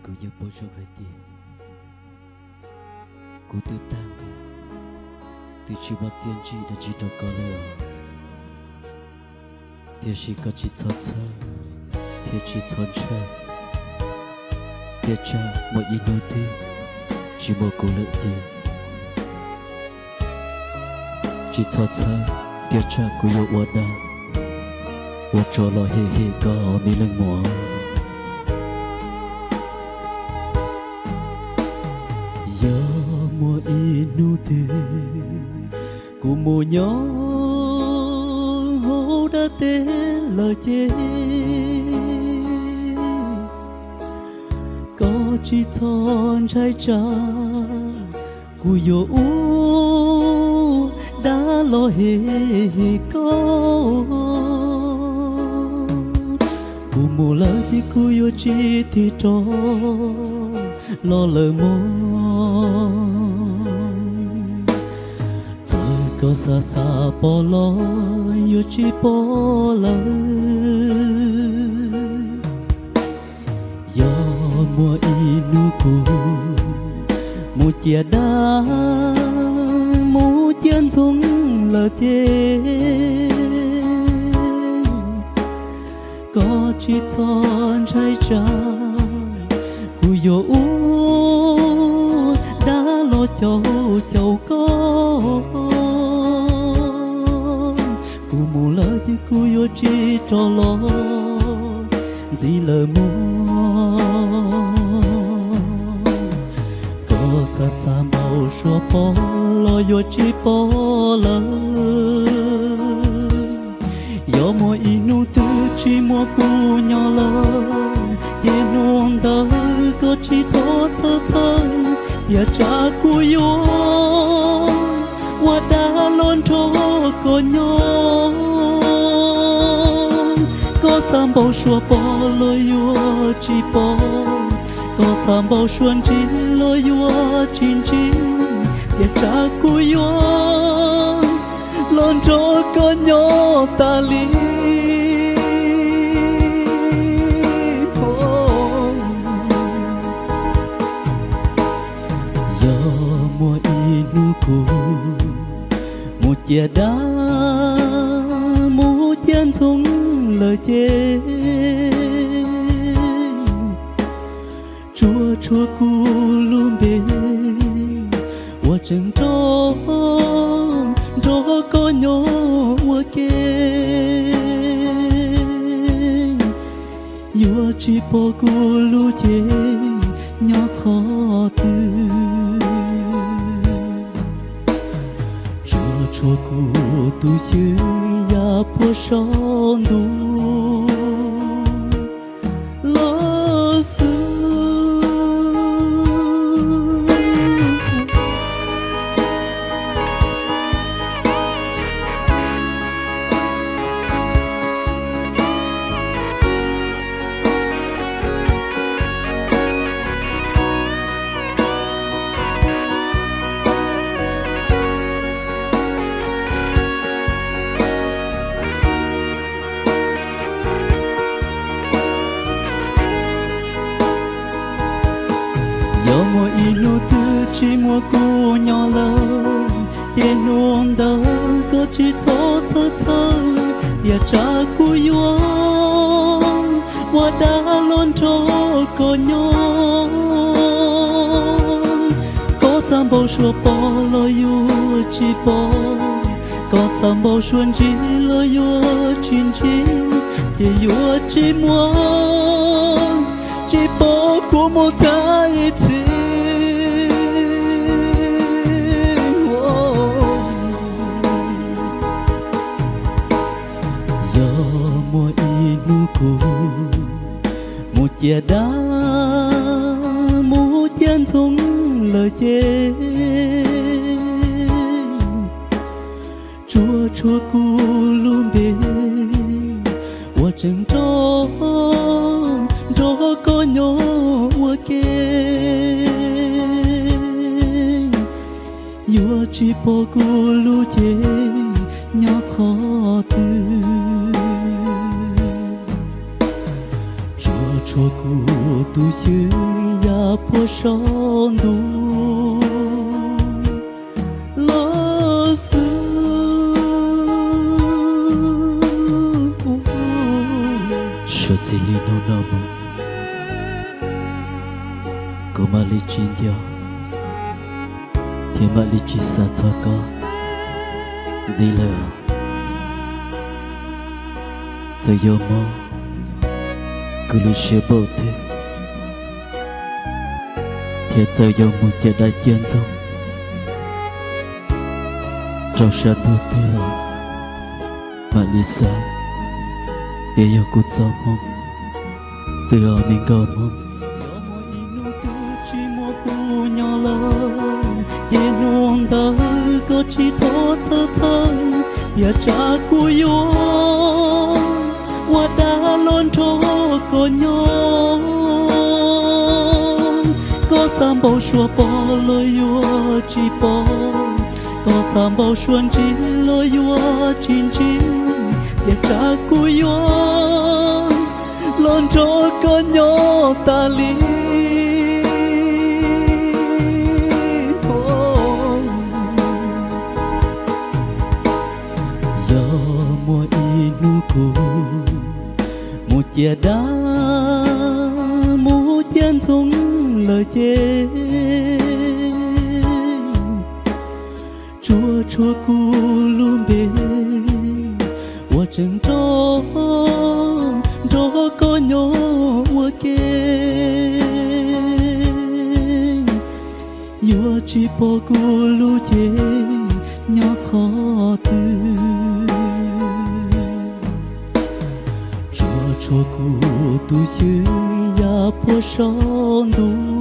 Kuv yeej paub zoo hais tias kuv twb tag nqi, twb tsis muaj txiaj ntsig dab tsi rau koj lawm os. Tiam sis koj tsis txhob txhawj thiab tsis txhob ntshai, tiam sis muaj ib hnub twg tsis muaj kuv lawm ces tsis txhob txhawj, tiam sis kuv yuav ua dag ua tsov los hem hem koj, me leej muam. Yog muaj ib hnub twg kuv mus nyob hauv dab teb lawm ces koj tsis txhob ntshai tsam, kuv yuav ua dag los hem koj. Kuv mus lawm ces kuv yuav tsis tig rov los lawm mog. Txawm koj xav xav pom los yuav tsis pom lawm. Yog muaj ib hnub kuv mus ciaj dab mus ciaj ntxoov lawm ces koj tsis txhob ntshai tsam, kuv yuav ua dag los caum caum koj. Kuv mus lawm ces kuv yuav tsis rov los ntxiv lawm mog. Koj xav xav npaum suav pom los yuav tsis pom lawm. Yog muaj ib hnub twg tsis muaj kuv nyob lawm ces hnub ntawd koj tsis txhob txhawj txhawj, tiam sis kuv yuav ua dag los nrog koj nyob. Koj xav npaum suav pom los yuav tsis pom, koj xav npaum suav ntsib los yuav tsis ntsib, tiam sis kuv yuav los nrog koj nyob tas li. Yog muaj ib hnub kuv mus ciaj dab mus ciaj ntxoov lawm ces tsuas tshuav kuv lub npe uas tseem nrog nrog koj nyob ua ke. Yuav tsis pom kuv lub cev nyob qhov twg, tsuas tshuav kuv tus xyw ya puag saum ntuj los xwb. Yog muaj ib hnub twg tsis muaj kuv nyob lawm, ces hnub ntawd koj tsis txhob txhawj txhawj, tiam sis kuv yuav ua dag los nrog koj nyob. Koj xav npaum suav pom los yuav tsis pom, koj xav npaum suav ntsib los yuav tsis ntsib, ces yuav tsis muaj, tsis pom kuv mus tag ib txhis. Yog muaj ib hnub kuv mus ciaj dab mus ciaj ntxoov lawm ces tsuas tshuav kuv lub npe uas tseem nrog nrog koj nyob ua ke. Yuav tsis pom kuv lub cev nyob qhov twg, tsuas tshuav kuv tus xyw yam puag saum ntuj los xwb. Suav txij li hnub no mus, kuv mam li tsis nco thiab mam li tsis xav txog koj ntxiv lawm. Txawm yuav mob kuv lub siab npaum twg, thiab txawm yuav mus ciam dab ciam ntxoog rau sab ntuj twg los, mam li xav tias yog kuv txoj hmoo xwb os me nkauj hmoob. Yog muaj ib hnub twg tsis muaj kuv nyob lawm, ces hnub ntawd koj tsis txhob txhawj txhawj, tiam tsam kuv yuav ua dab los nrog koj nyob. Koj xav npau suav pom los yuav tsis pom, koj xav npau suav ntsib los yuav tsis ntsib, tiam tsam kuv yuav los nrog koj nyob tas li. Yog muaj ib hnub kuv mus ciam dab mus ciam ntxoog lawm ces, tsuas tshuav kuv lub npe uas tseem nrog nrog koj nyob ua ke. Yuav tsis pom kuv lub cev nyob qhov twg, tsuas tshuav kuv tus xyw yam puag saum ntuj